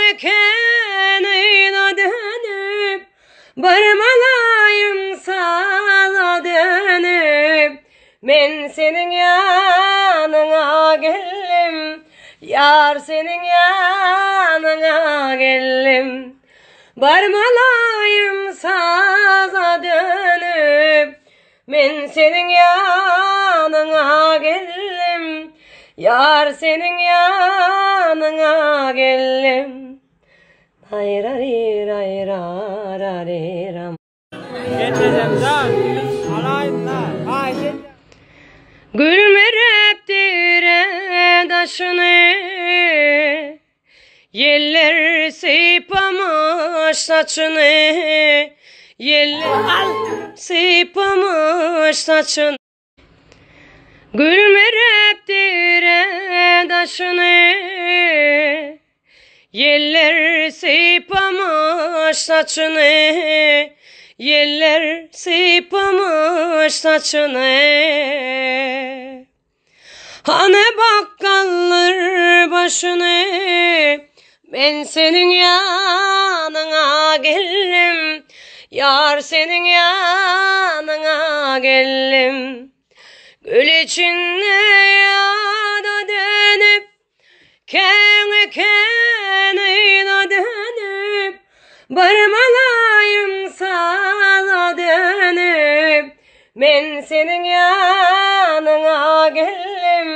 Kän eken yza dönüp, Barmalaýyn saza dönüp. Men seniň ýanyňa geldim, Ýar seniň ýanyňa geldim. Barmalaýyn saza dönüp, Men seniň ýanyňa geldim, Ýar seniň ýanyňa geldim. Aýrarirararirararam. Gelnejem-jan, alaýyn-da, haýyş edýän. Gülmerep dire daşyny, Ýeller sypamyş saçyny, Ýeller sypamyş saçyny. Gülmerep dire daşyny, Ýeller sypamyş saçyny, Ýeller sypamyş saçyny. Hany bakgallar başyny, Men seniň ýanyňa geldim, Ýar seniň ýanyňa geldim. Gül içinde ýada dönüp, Kän eken yza dönüp, Barmalaýyn saza dönüp, Men seniň ýanyňa geldim,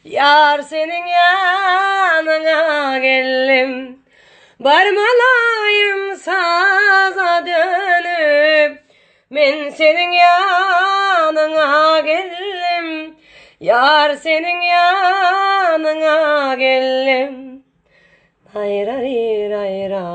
Ýar seniň ýanyňa geldim. Barmalaýyn saza dönüp, Men seniň ýanyňa geldim, Ýar seniň ýanyňa geldim. Aýrarirararirara.